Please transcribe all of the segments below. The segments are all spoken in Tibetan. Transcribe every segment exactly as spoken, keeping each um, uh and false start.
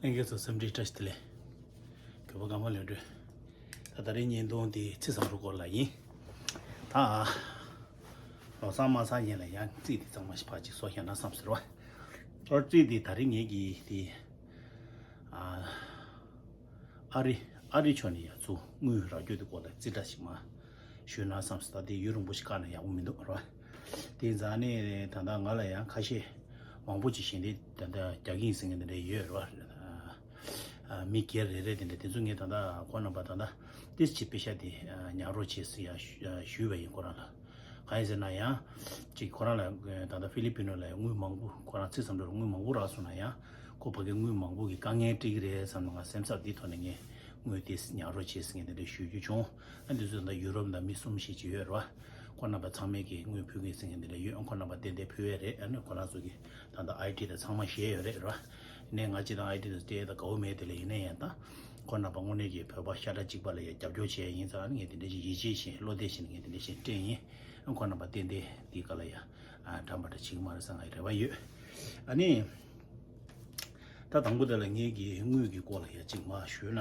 ལྷན་རྒྱས་ཚོ་འཚམས་འདྲི་བཀྲ་ཤིས་བདེ་ལེགས། གུས་པ་ཀརྨ་ལོ་འདྲེ། ད་ད་རེས་བརྙན་ཐུང་འདི་ཚེས་བཟང་པོ་སྐོར་ལ་ཡིན། ད་ལོ་གསར་མ་ཚར་ཡིན་ལ་ཡང་རྩིས་འདི་གཙང་མ་ཞིག་ཕར་ཅིག་བཟོ་བཞག་ན་བསམ་ཟེར་བ། ཨོ་རྩིས་འདི་ད་རེས་ངེད་ཀྱིས་འདི་ཨ་རི་ཨ་རི་ཕྱོགས་ནས་ཡ་ཚུར་དངུལ་རག་རྒྱུ་འདི་སྐོར་ལ་རྩིས་ཁྲ་ཞིག་མ་ཞུས་ན་བསམ་ཟེར། ད་འདི་ཡུན་རིང་པོ་ཞིག་བཀག་ན་ཡག་པོ་མི་འདུག་ར། དེ་ཡིན་ཙང་ནི་ད་ལྟ་ང་ལ་ཡང་ཁ་ཤས་མང་པོ་ཅིག་ཞལ་འདེབས་ད་ལྟ་རྒྱག་གི་ཡིན་ཟེར་མཁན་དེ་འདྲ་ཡོད་རེད་བ། མི་སྒེར་རེ་རེ་དེ་འདྲ་དེ་ཚོ་ངས་ད་ལྟ་ཁོང་རྣམ་པ་ད་ལྟ་ཏིས་ཅིག་པེ་ཤ་དེ་ཉར་རོགས་བྱེད་ཟེར་ཡ་ཞུས་པ་ཡིན། ཁོ་རང་ལ་གང་ཡིན་ཟེར་ན་ཡང་ཅིག་ཁོ་རང་ལ་ད་ལྟ་ཧྥི་ལི་པི་ནོ་ལ་དངུལ་མང་པོ་ཁོ་རང་ཚེ་བསམ་འགྲུབ་ལ་དངུལ་མང་པོ་རག་སོང་ན་ཡང་ཁོ་ཕ་གི་དངུལ་མང་པོ་གི་དཀའ་ངལ་འཕྲད་ཀྱི་རེད་བསམ་ན་ང་སེམས་འཚབ་འདི་ཐོག་ནས་ངས་དངུལ་དེ་ཉར་རོགས་བྱེད་ཟེར་མཁན་དེ་འདྲ་ཞུ་རྒྱུ་བྱུང་། ཨ་འདི་ཚོ་ད་ཡུ་རོབ་ནང་མི་གསུམ་བཞི་ཅིག་ཡོད་རེད་བ། ཁོ་རྣམ་པ་ཚང་མས་ཀྱི་དངུལ་ཕུལ་གི་ཟེར་མཁན་དེ་འདྲ་ཡོད། ཁོ་རྣམ་པ་ཏན་ཏན་ཕུལ་ཡས་རེད། ཨ་ནི་ཁོ་རང་ཚོ་གི་ད་ལྟ་ཨའི་ཌི་དང་ཚང་མ་ཤེས་ཡོད་རེད་ར། ནས་ང་ཅི་དང་ཨའི་ཌི་དང་སྤྲད་ཡས་དང་དགའ་བོ་མེད་དེ་ལ་ཡིན་ན་ཡང་ད་ཁོ་རྣམ་པ་དངོས་གནས་ཀྱི་བོད་པ་ཤ་ཁྲག་གཅིག་པ་ལ་ཡ་རྒྱབ་སྐྱོར་བྱས་ཡིན་ཙང་ངས་དེ་འདྲ་ཞིག་ཡིད་ཆེས་བཞིན་བློ་གཏད་བཞིན་ངས་དེ་འདྲ་ཞིག་སྤྲད་ཡིན། ཁོ་རྣམ་པ་ཏན་ཏན་འདི་ག་ལ་ཡ་འགྲམ་པ་འདྲ་བྱེད་ཀྱི་མ་རེད་བསམ་ང་ཡི་རེ་བ་ཡོད། ཨ་ནི། ད་དང་པོ་དེ་ལ་ངེད་ཀྱི་དངུལ་གྱི་སྐོར་ལ་ཡ་གཅིག་མ་ཞུས་ན།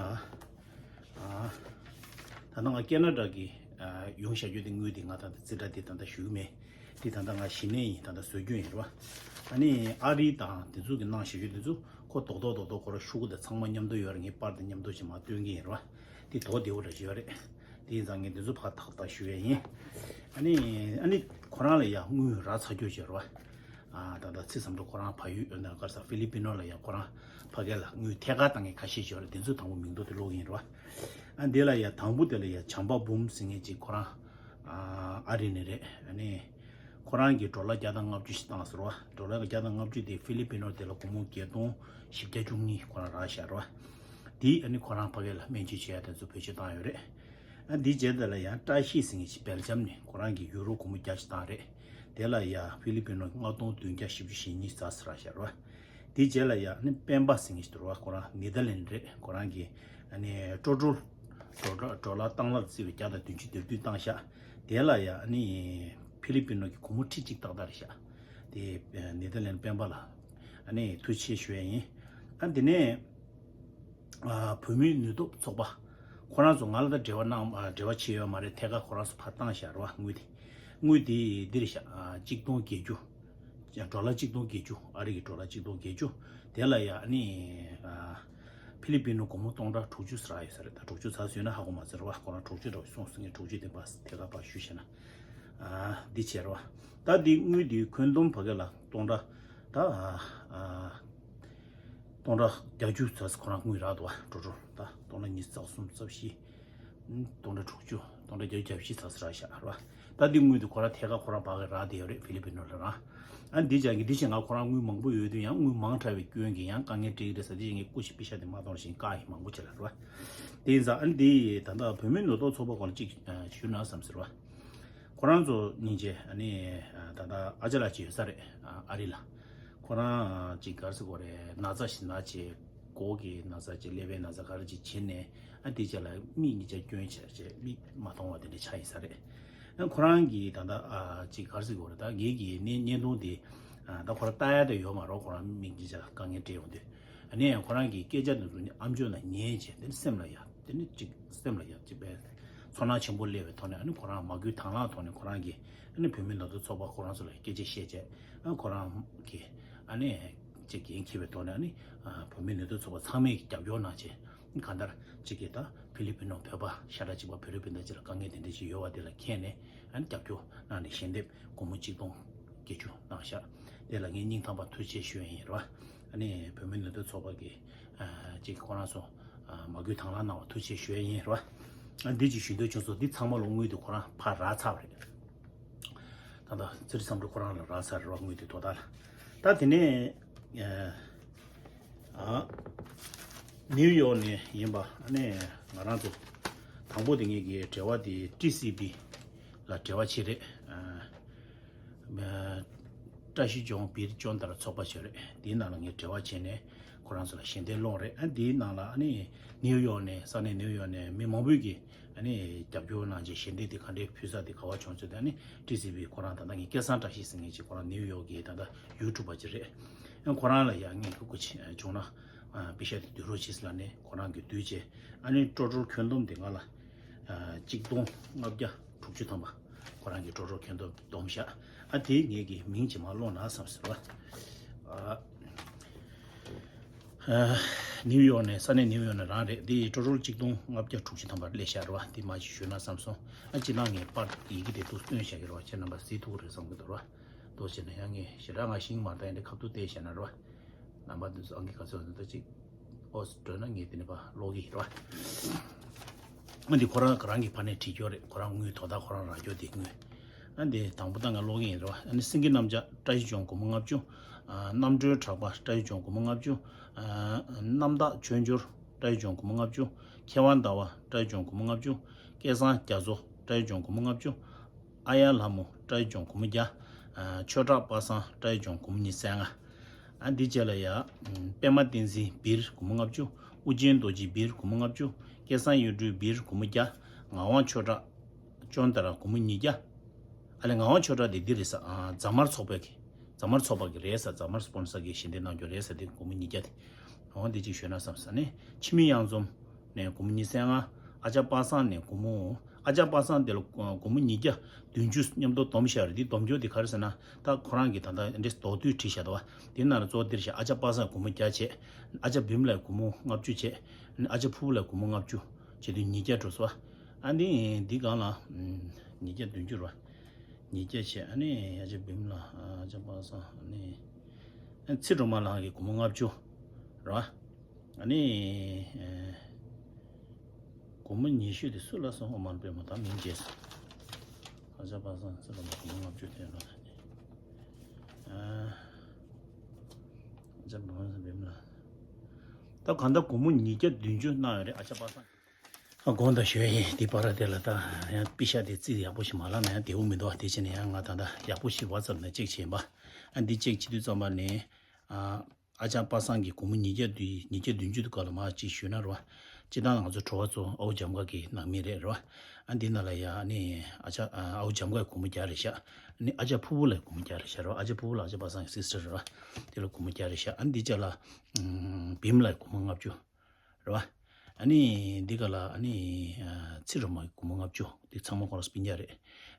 ཨ། ད་ལྟ་ང་ཀེ་ན་ཌ་གི་ཨ་ཡོང་བཞག་རྒྱུ་དེ་དངུལ་དེ་ང་ད་ལྟ་རྩིས་ཁྲ་དེ་ད་ལྟ་ཞུ་གི་མེད། དེ་ད་ལྟ་ང་གཞི་ནས་ཡིན། ད་ལྟ་བཟོ་རྒྱུ་ཡིན་རེད་བ། ཨ་ནི་ཨ་རི་དང་དེ་ཚོ་གི་གནང་བཞག་རྒྱུ་དེ་ཚོ་ཁོ་རྡོག་རྡོག་རྡོག་རྡོག་ཁོ་ར་ཤོག་གུ་དང་ཚང་མ་མཉམ་དུ་ཡོད་རེད། ངས་པར་དང་མཉམ་དུ་ཞིག་མ་སྟོན་གི་ཡིན་རེད་བ། དེ་རྡོག་བདེ་བོ་འདྲ་ཞིག་ཡོད་རེད། དེ་ཡིན་ཙང་ངས་དེ་ཚོ་ཕར་ཏག་ཏག་ཞུ་ཡས་ཡིན། ཨ་ནི་ཨ་ནི་ཁོ་རང་ལ་ཡ་དངུལ་རག་ཚར་རྒྱུ་ཞིག་ཡོད་རེད་བ། ཨ་ད་ལྟ་ཚེ་བསམ་འགྲུབ་ཁོ་རང་ཕ་ཡུལ་ཨ་ན་ག་རེ་ཟ་ཧྥི་ལི་པི་ནོ་ལ་ཡ་ཁོ་རང་ཕ་གི་ལ་དངུལ་ཐད་ཀར་བཏང་མཁན་ཁ་ཤས་ཤིག་ཡོད་རེད། དེ་ཚོ་དང་པོ་མིང་ཐོ་དེ་ཀློག་གི་ཡིན་རེད་བ། ཨ་འདི་ལ་ཡ་དང་པོ་དེ་ལ་ཡ་བྱམས་པ་འབུམ་ཟེར་མཁན་ཅིག་ཁོ་རང་ཨ་ཨ་རི་ནས་རེད། ཨ་ནི་ཁོ་རང་གིས་ཌོ་ལར་བརྒྱ་དང་ལྔ་བཅུ་ཞིག་བཏང་ཟེར་བ། ཌོ་ལར་བརྒྱ་དང་ལྔ་བཅུ་དེ་ཧྥི་ལི་པི་ནོ་དེ་ལ་སྒོར་མོ་བརྒྱད་སྟོང་བཞི་བརྒྱ་བཅུ་གཉིས་ཁོ་རང་རག་བཞག་རེད་བ། དེ་ཨ་ནི་ཁོ་རང་ཕ་གི་ལ་སྨན་བཅོས་བྱེད་ཡ་དེ་ཚོ་བེད་སྤྱོད་བཏང་ཡོད་རེད། ཨ་འདི་རྗེས་དེ་ལ་ཡང་བཀྲ་ཤིས་ཟེར་མཁན་ཞིག་སྦེལ་ཇམ་ནས་ཁོ་རང་གིས་ཡུ་རོ་སྒོར་མོ་བརྒྱ་ཞིག་བཏང་རེད། དེ་ལ་ཡང་ཧྥི་ལི་པི་ནོ་ལྔ་སྟོང་བདུན་བརྒྱ་བཞི་བཅུ་ཞེ་གཉིས་ཙམ་ཞིག་རག་བཞག་རེད་བ། དེ་རྗེས་ལ་ཡང་ནི་སྤེན་པ་ཟེར་མཁན་ཞིག་འདུག་རེད་བ། ཁོ་རང་ནེ་དར་ལེན་ཌི་རེད། ཁོ་རང་གིས་ཨ་ནི་ཀྲོ་ཀྲོལ་ཌོ་ལར་ཌོ་ལར་བཏང་ལབ་བརྩིས་པའི་བརྒྱ་དང་བདུན་ཅུ་དོན་བདུན་བཏང་ཤག་དེ་ལ་ཡང་ཨ་ནི་ཧྥི་ལི་པི་ནོ་གི་སྒོར་མོ་ཁྲི་གཅིག་ཏག་ཏག་རེད་ཤག་དེ་ནེ་དར་ལེན་ཌི་སྤེན་པ་ལ་ཨ་ནི་ཐུགས་རྗེ་ཆེ་ཞུ་ཡ་ཡིན། ཨ་དེ་ནས་ཨ་བོད་མིའི་ནུས་སྟོབས་ཚོགས་པ་ཁོ་རང་ཚོ་ང་ལ་ད་འབྲེལ་བ་གནང་ཨ་འབྲེལ་བ་བྱས་ཡོད་མ་རེད། ཐད་ཀར་ཁོ་རང་ཚོ་ཕར་བཏང་བཞག་རེད་བ། དངུལ་དེ་དངུལ་དེ་འདི་རེད་ཤག་ཨ་གཅིག་སྟོང་བརྒྱད་ཅུ། ཌོ་ལར་གཅིག་སྟོང་བརྒྱད་ཅུ། ཨ་རི་གི་ཌོ་ལར་གཅིག་སྟོང་བརྒྱད་ཅུ། དེ་ལ་ཡ་ཨ་ནི་ཨ་ཧྥི་ལི་པི་ནོ་སྒོར་མོ་སྟོང་ཕྲག་དྲུག་ཅུ་ཙམ་རག་ཡོད་ས་རེད། ད་དྲུག་ཅུ་ཙམ་ཟེར་ན་ཧ་གོ་མ་ཚར་བ། ཁོ་རང་དྲུག་ཅུ་འདྲ་བོ་གསུངས་སོང་། ངས་དྲུག་ཅུ་དེ་ཕར་ཐད་ཀར་ཕར་ཞུས་བྱས་ན་ཨ་འདི་བྱས་རེད་བ། ད་འདི་དངུལ་འདི་ཁོན་དོམ་ཕ་གི་ལ་སྟོང་ཕྲག་ད་ཨ་ཨ་སྟོང་ཕྲག་བརྒྱད་ཅུ་ཙམ་ཁོ་རང་དངུལ་རག་འདུག་བ། ཊོ་ཊལ་ད་སྟོང་ཕྲག་ཉི་ཤུ་རྩ་གསུམ་རྩ་བཞི། སྟོང་ཕྲག་དྲུག་ཅུ། སྟོང་ཕྲག་བརྒྱད་ཅུ་གྱ་བཞི་ཙམ་ཞིག་རག་ཤག་རེད་བ། ད་འདི་དངུལ་འདི་ཁོ་རང་ཐད་ཀར་ཁོ་རང་ཕ་གིར་རག་བསྡད་ཡོད་རེད། ཧྥི་ལི་པི་ནོ་ལ་རག་ཨ་འདི་ཅག་གི་འདི་བཞིན་ང་ཁོ་རང་དངུལ་མང་པོ་ཡོད་དུས་ཡང་དངུལ་མང་དྲགས་པའི་སྐྱོན་གྱིས་ཡང་དཀའ་ངལ་འཕྲད་ཀྱི་རེད་ཟེར། འདི་བཞིན་ངས་སྐུ་ཞབས་པེ་ཤ་དེ་མ་གཏོང་བཞིན་བཀག་ཡིན། མང་པོ་བྱས་ལ་རེད་བ། དེ་ཡིན་ཙང་ཨ་འདི་ད་ལྟ་བོད་མིའི་ནུས་སྟོབས་ཚོགས་པ་སྐོར་ལ་གཅིག་ཞུ་ན་བསམ་ཟེར་བ། ཁོ་རང་ཚོ་སྙིང་རྗེ་ཨ་ནི་ད་ལྟ་ཨ་ཅག་ལགས་ཅིག་ཡོད་ས་རེད། ཨ་རི་ལ། ཁོ་རང་ཅིག་ག་རེ་ཟེར་དགོས་རེད། ན་ཚ་ཞིག་ན་བྱས། མགོ་གི་ན་ཚ་ཅིག་ཀླད་པའི་ན་ཚ་ག་རེ་ཅིག་བྱས་ནས་ཨ་དེ་རྗེས་ལ་མིག་གཉིས་ཆ་སྐྱོན་བྱས་བྱས་མིག་མ་མཐོང་བ་དེ་འདྲ་ཆགས་ཡིན་ས་རེད། ཨ་ཁོ་རང་གིས་ད་ལྟ་ཨ་ཅིག་ག་རེ་ཟེར་དགོས་རེད། ད་ངེད་ཀྱི་ནས་བརྙན་ཐུང་དེ་ཨ་ད་ཁོ་རང་ལྟ་ཡ་དེ་ཡོད་མ་རེད། ཁོ་རང་མིག་གཉིས་ཆ་དཀའ་ངལ་འཕྲད་ཡོང་དུས་ཨ་ནས་ཁོ་རང་གི་སྐད་ཆ་དེ་ཚོ་ནི་ཨམ་ཅོག་ནང་ཉན་བྱས་དེ་ནི་སེམས་ལ་ཡ་དེ་ནི་ཅིག་སེམས་ལ་ཡ་ཅིག་པའི་ཚོར་སྣང་ཆེན་པོ་སླེབས་པའི་ཐོག་ནས་ཨ་ནི་ཁོ་རང་མ་བསྐུལ་དང་བླངས་ཐོག་ནས་ཁོ་རང་གིས་ཨ་ནི་བོད་མིའི་ནུས་སྟོབས་ཚོགས་པ་ཁོ་རང་ཚོ་ལ་སྐད་ཆ་བཤད་བྱས་ཨ་ཁོ་རང་གིས་ཨ་ནི་ཅིག་འགན་འཁྱེར་བའི་ཐོག་ནས་ཨ་ནི་བོད་མིའི་ནུས་སྟོབས་ཚོགས་པ་ཚང་མས་རྒྱབ་སྐྱོར་གནང་བྱས་གང་ལྟར་ཅིག་གིས་ད་ཧྥི་ལི་པི་ནོ་བོད་པ་ཤ་ཁྲག་གཅིག་པ་བོད་རིགས་སྤུན་ཟླ་ཅིག་ལ་དཀའ་ངལ་དེ་འདྲ་ཅིག་ཡོད་པ་དེ་ལ་མཁྱེན་ནས་ཨ་ནི་རྒྱབ་སྐྱོར་གནང་ནས་ཞལ་འདེབས་སྒོར་མོ་གཅིག་སྟོང་བརྒྱད་ཅུ་གནང་ཤག་དེ་ལ་ངས་སྙིང་ཐག་པ་ཐུགས་རྗེ་ཆེ་ཞུ་ཡ་ཡིན་རེད་བ། ཨ་ནི་བོད་མིའི་ནུས་སྟོབས་ཚོགས་པ་གི་ཅིག་ཁོ་རང་ཚོ་མ་བསྐུལ་དང་བླངས་གནང་བ་ཐུགས་རྗེ་ཆེ་ཞུ་ཡ་ཡིན་རེད་བ། ཨ་འདི་ཅིག་ཞུ་འདོད་བྱུང་སོང་། འདི་ཚང་མ་ལོ་དངུལ་དེ་ཁོ་རང་ཕར་རག་ཚར་བ་རེད། ད་ལྟ་ཙི་རི་བསམ་འགྲུབ་ཁོ་རང་ལ་རག་ཚར་རེད་བ། དངུལ་དེ་དོ་བདག་ལ། ད་དེ་ནས་ཨ་ནིའུ་ཡོག་ནས་ཡིན་པ་ཨ་ནི་ང་རང་ཚོ་དང་པོ་དེ་ངེད་ཀྱི་འབྲེལ་བ་དེ་ཊི་སི་བི་ལ་འབྲེལ་བ་བྱས་རེད། ཨ་བཀྲ་ཤིས་ལྗོངས་བིར་ཅོན་དར་ཚོགས་པ་ཞིག་རེད། དེའི་ནང་ལ་ངས་འབྲེལ་བ་བྱས་ནས་ཁོ་རང་ཚོ་ལ་ཞལ་འདེབས་སློང་རེད། ཨ་དེའི་ནང་ལ་ཨ་ནི་ནིའུ་ཡོག་ནས་ས་གནས་ནིའུ་ཡོག་ནས་མི་མང་པོས་ཀྱིས་ཨ་ནི་རྒྱབ་སྐྱོར་གནང་བྱས་ཞལ་འདེབས་དེ་ག་འདྲས་ཕུལ་ས་དེ་ག་བ་བྱུང་ཚོད་དེ་ཨ་ནི་ཊི་སི་བི་ཁོ་རང་ད་ལྟ་ངས་སྐལ་བཟང་བཀྲ་ཤིས་ཟེར་མཁན་ཅིག་ཁོ་རང་ནིའུ་ཡོག་གི་ད་ལྟ་ཡུ་ཊུབ་པ་ཅིག་རེད། ཨ་ཁོ་རང་ལ་ཡང་ངས་སྐུ་སྐུ་བྱུང་ན་ པེ་ཤ་དེ་བསྡུ་རོགས་བྱེད་ཟེར་ལབ་ནས་ཁོ་རང་གིས་བསྡུས་བྱས། ཨ་ནི་སྤྲོ་གྲོལ་ཁྱོན་བསྡོམས་དེ་ང་ལ་གཅིག་སྟོང་ལྔ་བརྒྱ་དྲུག་ཅུ་ཐམ་པ་ཁོ་རང་གིས་སྤྲོ་གྲོལ་ཁྱོན་བསྡོམས་བསྡོམས་བཞག་ཨ་དེ་ངེད་ཀྱི་མིང་ཅིག་མར་ཀློག་ན་བསམ་ཟེར་བ། ནིའུ་ཡོག་ནས་ས་གནས་ནིའུ་ཡོག་ནས་རང་རེད། དེ་སྤྲོ་གྲོལ་གཅིག་སྟོང་ལྔ་བརྒྱ་དྲུག་ཅུ་ཐམ་པ་སླེབས་ཤག་རེད་བ། དེ་མ་ཞིག་ཞུས་ན་བསམ་སོང་། ཨ་ཅི་ན་ངས་པར་ཡི་གེ་དེ་ཏུ་སྟོན་བཞག་གི་རེད་བ། ཁྱེད་རྣམ་པ་གཟིགས་ཐུབ་ཀྱི་རེད་བསམ་གི་འདུག་རེད་བ། ཏོག་ཙམ་ན་ཡང་ངས་ཞེ་དྲག་ང་ཤེས་ཀྱི་མ་རེད། ད་ཡིན་དེ་ཁ་ཐུག་བལྟས་བཞག་ན་རེད་བ། རྣམ་པ་འདི་ཚོ་ཨང་ཀི་ག་ཚོད་འདི་ཅིག་ཨོ་སི་འགྲོ་ན་ངས་དེ་ནས་ཕར་ཀློག་གི་རེད་བ། ཨ་འདི་ཁོ་རང་རང་གི་ཕ་ནས་བྲིས་ཀྱོག་རེད། ཁོ་རང་དངུལ་དོ་བདག་ཁོ་རང་རག་ཀྱོག་དེ་དངུལ། ཨ་འདི་དང་པོ་ད་ང་ཀློག་གི་ཡིན་རེད་བ། ཨ་ནི་སེང་གེ་གནམ་ལྕགས་བཀྲ་ཤིས་ལྗོངས་སྒོར་མོ་ལྔ་བཅུ། ཨ་རྣམ་གྲོལ་གྲགས་པ་བཀྲ་ཤིས་ལྗོངས་སྒོར་མོ་ལྔ་བཅུ། ཨ་རྣམ་དག་ཆོས་འབྱོར་བཀྲ་ཤིས་ལྗོངས་སྒོར་མོ་ལྔ་བཅུ། མཁས་དབང་ཟླ་བ་བཀྲ་ཤིས་ལྗོངས་སྒོར་མོ་ལྔ་བཅུ། སྐལ་བཟང་རྒྱ་མཚོ་བཀྲ་ཤིས་ལྗོངས་སྒོར་མོ་ལྔ་བཅུ། ཨ་ཡ་ལྷ་མོ་བཀྲ་ཤིས་ལྗོངས་སྒོར་མོ་བརྒྱ། ཨ་ཆོས་གྲགས་པ་སངས་བཀྲ་ཤིས་ལྗོངས་སྒོར་མོ་ཉི་ཤུ་རྩ་ལྔ། ཨ་འདི་རྗེས་ལ་ཡ། ཨམ་པད་མ་བསྟན་འཛིན་སྦིར་སྒོར་མོ་ལྔ་བཅུ། ཨུ་རྒྱན་རྡོ་རྗེ་སྦིར་སྒོར་མོ་ལྔ་བཅུ། སྐལ་བཟང་གཡུ་སྒྲོན་སྦིར་སྒོར་མོ་བརྒྱ། ངག་དབང་ཆོས་གྲགས་ཅོན་ཏ་ར་སྒོར་མོ་ཉིས་བརྒྱ། ཨ་ལས་ངག་དབང་ཆོས་གྲགས་དེ་འདི་རེད་ས། ཨ་རྫ་དམར་ཚོགས་པའི་གི། རྫ་དམར་ཚོགས་པ་གི་རེད་ས། རྫ་དམར་སི་པོན་སར་གི་ཞལ་འདེབས་གནང་རྒྱུ་རེད་ས། དེ་སྒོར་མོ་ཉིས་བརྒྱ་དེ། འོ་འདི་གཅིག་ཞུས་ན་བསམ་ས་ནི། འཆི་མེད་གཡང་འཛོམས་ནས་སྒོར་མོ་ཉི་ཤུ་རྩ་ལྔ། ཨ་ཅག་པ་སངས་ནས་སྒོར་མོ། ཨ་ཅག་པ་སངས་དེ་ལ་སྒོར་མོ་ཉིས་བརྒྱ་བདུན་ཅུ་མཉམ་དུ་བསྡོམས་བཞག་རེད། འདི་བསྡོམས་རྒྱུ་དེ་ག་རེ་ཟེར་ན། ད་ཁོ་རང་གིས་ད་ལྟ་འདྲེ་རྡོག་བསྡུས་བྲིས་བཞག་འདུག་བ། དེ་ན་ར་གཙོ་བོ་འདིར་བཞག་ཨ་ཅག་པ་སངས་སྒོར་མོ་བརྒྱ་བྱས། ཨ་ཅག་བིམ་ལ་སྒོར་མོ་ལྔ་བཅུ་བྱས། ཨ་ཅག་ཕུར་བུ་ལ་སྒོར་མོ་ལྔ་བཅུ་བྱས་དུས་ཉིས་བརྒྱ་འགྲོ་སོང་བ། ཨ་ནི་འདི་སྒང་ལ་ཉིས་བརྒྱ་བདུན་ཅུ་རེད་བ། ཉིས་བརྒྱ་བྱས། ཨ་ནི་ཨ་ཅག་བིམ་ལ། ཨ་ཅག་པ་སངས། ཨ་ནི་ཚེ་སྒྲོལ་མ་ལགས་ཀྱི་སྒོར་མོ་ལྔ་བཅུ་རེད་བ། ཨ་ནི། ཨེ། སྒོར་མོ་ཉི་ཤུ་དེ་སུ་ལ་སོང་། ཨོ་མར་པད་མ་དང་མིང་བརྗེས་སོང་། ཨ་ཅག་པ་སངས་ཚེ་སྒྲོལ་མ་སྒོར་མོ་ལྔ་བཅུ་དེ་ལ། ཨ་ཅག་པ་སངས་བིམ་ལ། ད་གང་ལྟར་སྒོར་མོ་ཉིས་བརྒྱ་བདུན་ཅུ་གནང་ཡོད་རེད། ཨ་ཅག་པ་སངས། ཨ་དགོངས་དག་ཞུ་ཡ་ཡིན། དེ་པར་དེ་ལ་ད་ཡང་པེ་ཤ་དེ་རྩིས་ཡག་པོ་ཞིག་མ་ལབ་ན་ཡང་བདེ་བོ་མི་འདུག་དེ་བྱས་ནས་ཡང་ང་ད་ལྟ་ཡག་པོ་ཞིག་ཝ་ཙབ་ནས་ཅེག་བྱས་པ། ཨ་འདི་ཅེག་བྱེད་དུས་ཙམ་པ་ནས། ཨ། ཨ་ཅག་པ་སངས་ཀྱི་སྒོར་མོ་ཉིས་བརྒྱ་བདུན། ཉིས་བརྒྱ་བདུན་ཅུ་དེ་ག་ལ་མར་ཅིག་ཞུས་ན་རེད་བ། སྤྱིར་བཏང་ང་ཚོ་གྲོ་བ་ཚོ་ཨའུ་འཇམ་དཀར་གྱི་ནང་མི་རེད་རེད་བ། ཨ་འདི་ནང་ལ་ཡ་ཨ་ནི་ཨ་ཅག་ཨ་ཨའུ་འཇམ་དཀར་སྒོར་མོ་བརྒྱ་རེད་ཤག་ཨ་ནི་ཨ་ཅག་ཕུར་བུ་ལ་སྒོར་མོ་བརྒྱ་རེད་ཤག་རེད་བ། ཨ་ཅག་ཕུར་བུ་ལ་ཨ་ཅག་པ་སངས་ཀྱི་སིས་ཊར་རེད་བ། དེ་ལ་སྒོར་མོ་བརྒྱ་རེད་ཤག་ཨ་ནི་འདི་ཅག་ལ་ཨམ་བིམ་ལ་སྒོར་མོ་ལྔ་བཅུ་རེད་བ། ཨ་ནི་འདི་ག་ལ་ཨ་ནི་ཨ་ཚེ་སྒྲོལ་མ་སྒོར་མོ་ལྔ་བཅུ། འདི་ཚང་མ་ཁོ་རང་སྤུན་ཀྱག་རེད།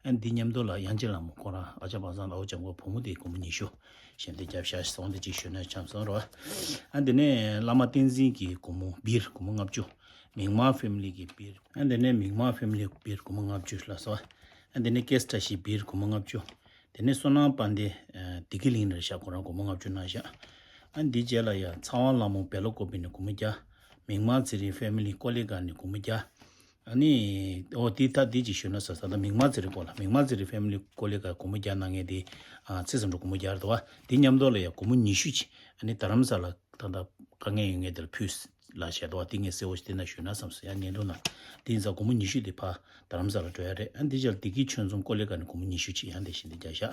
ཨ་འདི་མཉམ་དུ་ལ་དབྱངས་ཅན་ལྷ་མོ་ཁོ་རང་ཨ་ཅག་པ་སངས་ཨའུ་འཇམ་དཀར་བུ་མོ་དེ་སྒོར་མོ་ཉི་ཤུ་ཞལ་འདེབས་བརྒྱབ་བཞག་སོང་། འདི་གཅིག་ཞུས་ན་འཆམ་སོང་རོ། ཨ་འདི་ནས་བླ་མ་བསྟན་འཛིན་གྱི་སྒོར་མོ་སྦིར་སྒོར་མོ་ལྔ་བཅུ། མིག་དམར་ཕེ་མི་ལི་གི་སྦིར། ཨ་འདི་ནས་མིག་དམར་ཕེ་མི་ལི་སྦིར་སྒོར་མོ་ལྔ་བཅུ་ལ་སོ། ཨ་འདི་ནས་ཀེ་སི་བཀྲ་ཤིས་སྦིར་སྒོར་མོ་ལྔ་བཅུ། དེ་ནས་བསོད་ནམས་དཔལ་ལྡན་བདེ་སྐྱིད་གླིང་རེད་ཤག་ཁོ་རང་སྒོར་མོ་ལྔ་བཅུ་གནང་ཤག་ཨ་འདི་རྗེས་ལ་ཡ་ཚངས་དབང་ལྷ་མོ་སྦེ་ལ་ཀོ་པི་ནས་སྒོར་མོ་བརྒྱ། མིག་དམར་ཚེ་རིང་ཕེ་མི་ལི་ཀོ་ལི་གྷལ་ནས་སྒོར་མོ་བརྒྱ། ཨ་ནི། ཨོ་དེ་ད་དེ་ཅིག་ཞུས་ན་ས་ས་ད་མིག་དམར་ཚེ་རིང་སྐོར་ལ། མིག་དམར་ཚེ་རིང་ཕེ་མི་ལི་ཀོ་ལི་གྷལ་སྒོར་མོ་བརྒྱ་གནང་མཁན་དེ། ཨ་ཚེ་བསམ་གྲུབ་སྒོར་མོ་བརྒྱ་རེད་དོ། དེ་མཉམ་དུ་ལ་ཡ་སྒོར་མོ་ཉི་ཤུ་ཅིག་ཨ་ནི་རྡ་རམ་ས་ལ་ད་ལྟ་དཀའ་ངལ་ཡོད་མཁན་དེ་ལ་ཕུལ་ལ་བྱས་དོ། དེ་ངས་གསལ་བོ་ཞིག་དེ་ན་ཞུས་ན་བསམ་སོང་ཡ། ཉན་འདུག་ན་དེ་ཡིན་ཙང་སྒོར་མོ་ཉི་ཤུ་དེ་ཕར་རྡ་རམ་ས་ལ་འགྲོ་ཡ་རེད། ཨ་འདི་ཅར་བདེ་སྐྱིད་ཆོས་འཛོམས་ཀོ་ལི་གྷལ་ནས་སྒོར་མོ་ཉི་ཤུ་ཅིག་ཡང་དེ་བཞིན་དེ་བརྒྱ་བཞག་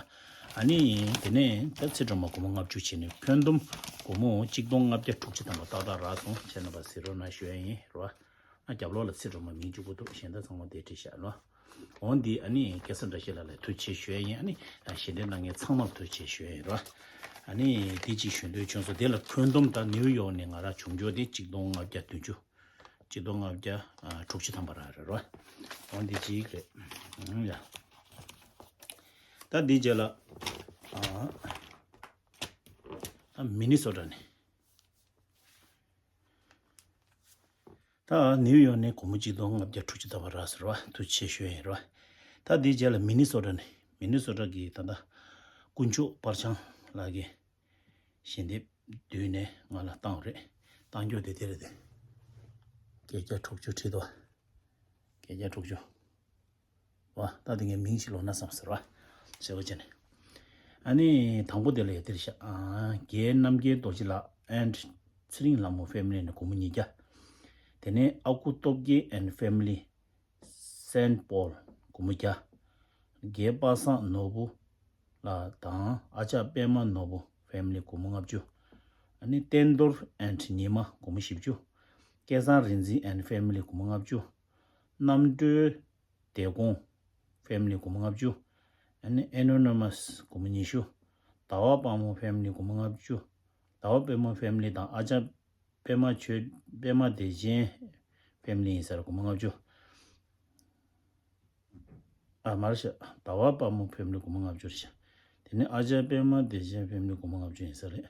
ཨ་ནི་དེ་ནས་ད་ཚེ་སྒྲོལ་མ་སྒོར་མོ་ལྔ་བཅུ་བྱས་ནས་ཁྱོན་བསྡོམས་སྒོར་མོ་གཅིག་སྟོང་ལྔ་བརྒྱ་དྲུག་ཅུ་ཐམ་པ་ཏག་ཏག་རག་སོང་། ཁྱེད་རྣམ་པ་གཟིགས་རོགས་གནང་ཞུ་ཡ་ཡིན་རོ། ཨ་རྒྱབ་ལོགས་ལ་ཚེ་སྒྲོལ་མ་མིང་གཅིག་པོ་འདུག་གཞན་དག་ཚང་མ་དེ་བྲིས་བཞག་ལོ། འོ་འདི་ཨ་ནི་སྐལ་བཟང་བཀྲ་ཤིས་ལགས་ལ་ཐུགས་རྗེ་ཆེ་ཞུ་ཡ་ཡིན། ཨ་ནི་ཞལ་འདེབས་གནང་མཁན་ཚང་མར་ཐུགས་རྗེ་ཆེ་ཞུ་ཡ་ཡིན་རོ། ཨ་ནི་དེ་གཅིག་ཞུ་འདོད་བྱུང་སོང་། དེ་ལ་ཁྱོན་བསྡོམས་ད་ནིའུ་ཡོག་ནས་ང་རང་བྱུང་ཆོག་དེ་གཅིག་སྟོང་ལྔ་བརྒྱ་བདུན་ཅུ། གཅིག་སྟོང་ལྔ་བརྒྱ་དྲུག་ཅུ་ཐམ་པ་རང་རེད་རོ། འོ་འདི་གཅིག་རེད། ཨང་ཡ། ད་འདི་རྗེས་ལ་ཨ་ད་མི་ནི་སོ་ཊ་ནས། ད་ནིའུ་ཡོག་ནས་སྒོར་མོ་གཅིག་སྟོང་ལྔ་བརྒྱ་དྲུག་ཅུ་ཐམ་པ་རག་ཟེར་བ། ཐུགས་རྗེ་ཆེ་ཞུ་ཡ་ཡིན་རོ། ད་འདིའི་རྗེས་ལ་མི་ནི་སོ་ཊ་ནས། མི་ནི་སོ་ཊ་གི་ད་ལྟ་དཀོན་མཆོག་དཔལ་འཆང་ལགས་ཀྱིས་ཞལ་འདེབས་བསྡུས་ནས་ང་ལ་བཏང་བ་རེད། བཏང་རྒྱུ་དེ་དེ་རེད་དེ། བརྒྱད་བརྒྱ་དྲུག་ཅུ་བྲིས་འདུག་བརྒྱད་བརྒྱ་དྲུག་ཅུ། བ། ད་དེ་ངའི་མིང་ཞིག་ལོག་ན་བསམ་ཟེར་བ། ཟེར་བ་བྱས་ནས། ཨ་ནི་དང་པོ་དེ་ལ་ཡ་དེར་བཞག་ཨ་རྒན་རྣམ་རྒྱལ་རྡོ་རྗེ་ལགས་and ཚེ་རིང་ལྷ་མོ་ཕེ་མི་ལི་ནས་སྒོར་མོ་ཉིས་བརྒྱ། དེ་ནས་ཨ་ཁུ་སྟོབས་རྒྱལ་and family Saint Paul སྒོར་མོ་བརྒྱ། རྒན་པ་སངས་ནོར་བུ་ལགས་དང་ཨ་ཅག་པད་མ་ནོར་བུ་ཕེ་མི་ལི་སྒོར་མོ་ལྔ་བཅུ། ཨ་ནི་བསྟན་རྡོར་and ཉི་མ་སྒོར་མོ་བཞི་བཅུ། སྐལ་བཟང་རིག་འཛིན་and family སྒོར་མོ་ལྔ་བཅུ། རྣམ་གྲོལ་བདེ་དགོངས་ཕེ་མི་ལི་སྒོར་མོ་ལྔ་བཅུ། ཨ་ནི་Anonymous སྒོར་མོ་ཉི་ཤུ། ཟླ་བ་དཔལ་མོ་ཕེ་མི་ལི་སྒོར་མོ་ལྔ་བཅུ། ཟླ་བ་དཔལ་མོ་ཕེ་མི་ལི་དང་ཨ་ཅག་ པད་མ་ཆོས་པད་མ་བདེ་ཆེན་ཕེ་མི་ལི་ཡིན་ས་རེད། སྒོར་མོ་ལྔ་བཅུ། ཨ་མར་ཤ་ཟླ་བ་དཔའ་མོ་ཕེ་མི་ལི་སྒོར་མོ་ལྔ་བཅུ་རེད་ཤག་དེ་ནས་ཨ་ཅག་པད་མ་བདེ་ཆེན་ཕེ་མི་ལི་སྒོར་མོ་ལྔ་བཅུ་ཡིན་ས་རེད།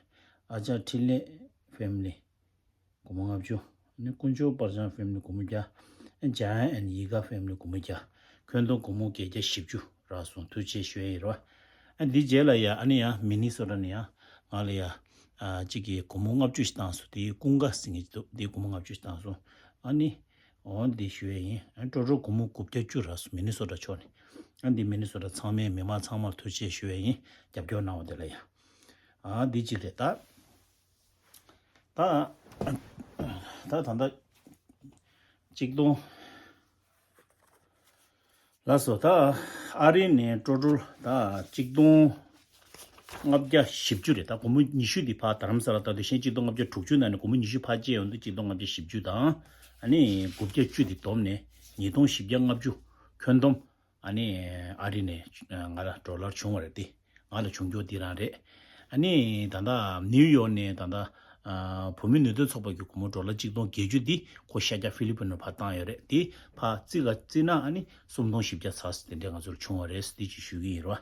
ཨ་ཅག་འཕྲིན་ལས་ཕེ་མི་ལི་སྒོར་མོ་ལྔ་བཅུ། ཨ་ནི་དཀོན་མཆོག་དཔལ་འབྱོར་ཕེ་མི་ལི་སྒོར་མོ་བརྒྱ། ཨ་ནི་ཇ་ཡང་ཨན་ཡིད་དགའ་ཕེ་མི་ལི་སྒོར་མོ་བརྒྱ། ཁྱོན་བསྡོམས་སྒོར་མོ་བརྒྱད་བརྒྱ་བཞི་བཅུ་རག་སོང་། ཐུགས་རྗེ་ཆེ་ཞུ་ཡ་ཡིན་རོ། ཨ་འདི་རྗེས་ལ་ཡ་ཨ་ནི་ཡ་མི་ནི་སོ་ཊ་ནས་ཡ་ང་ལ་ཡ་ཨ་གཅིག་གིས་སྒོར་མོ་ལྔ་བཅུ་ཞིག་བཏང་སོང་། དེའི་ཀུན་དགའ་ཟེར་མཁན་ཅིག་འདུག་དེའི་སྒོར་མོ་ལྔ་བཅུ་ཞིག་བཏང་སོང་། ཨ་ནི་འོ་འདི་ཞུ་ཡ་ཡིན། ཨ་ནི་ཀྲོ་ཀྲོ་སྒོར་མོ་དགུ་བརྒྱ་བཅུ་རག་སོང་། མི་ནི་སོ་ཊ་ཕྱོགས་ནས། ཨ་འདི་མི་ནི་སོ་ཊ་ཚང་མས་མི་མང་ཚང་མར་ཐུགས་རྗེ་ཆེ་ཞུ་ཡ་ཡིན། རྒྱབ་སྐྱོར་གནང་བ་དེ་ལ་ཡ། ཨ་འདི་གཅིག་རེད་ད། ད་ད་ད་ད་གཅིག་སྟོང་། ལགས་སོ། ད་ཨ་རི་ནས་ཀྲོ་ཀྲོ་ད་གཅིག་སྟོང་ལྔ་བརྒྱ་བཞི་བཅུ་རེད། ད་སྒོར་མོ་ཉི་ཤུ་འདི་ཕར་རྡ་རམ་ས་ལ་ད་དུས་ཤེས་གཅིག་སྟོང་ལྔ་བརྒྱ་དྲུག་ཅུ་ནང་ནས་སྒོར་མོ་ཉི་ཤུ་ཕར་བཅད་ཡོང་དུས་གཅིག་སྟོང་ལྔ་བརྒྱ་བཞི་བཅུ་དང་། ཨ་ནི་དགུ་བརྒྱ་བཅུ་འདི་བསྡོམས་ནས་ཉིས་སྟོང་བཞི་བརྒྱ་ལྔ་བཅུ། ཁྱོན་བསྡོམས་ཨ་ནི་ཨ་རི་ནས་ང་ལ་ཌོ་ལར་བྱུང་བ་རེད་དེ། ང་ལ་བྱུང་རྒྱུ་འདི་རང་རེད། ཨ་ནི་ད་ལྟ་ནིའུ་ཡོག་ནས་ད་ལྟ་ཨ་བོད་མི་ནུས་སྟོབས་ཚོགས་པ་གི་སྒོར་མོ་ཌོ་ལར་གཅིག་སྟོང་བརྒྱད་ཅུ་འདི་ཁོ་ཤར་རྒྱག་ཧྥི་ལི་པིན་ནང་ཕར་བཏང་ཡོད་རེད། དེ་ཕར་རྩིས་ཀ་རྩིས་ན་ཨ་ནི་སུམ་སྟོང་བཞི་བརྒྱ་ཙམ་དེ་འདྲས་ང་ཚོར་བྱུང་བ་རེད། འདི་ཅིག་ཞུ་གི་ཡིན་རོ།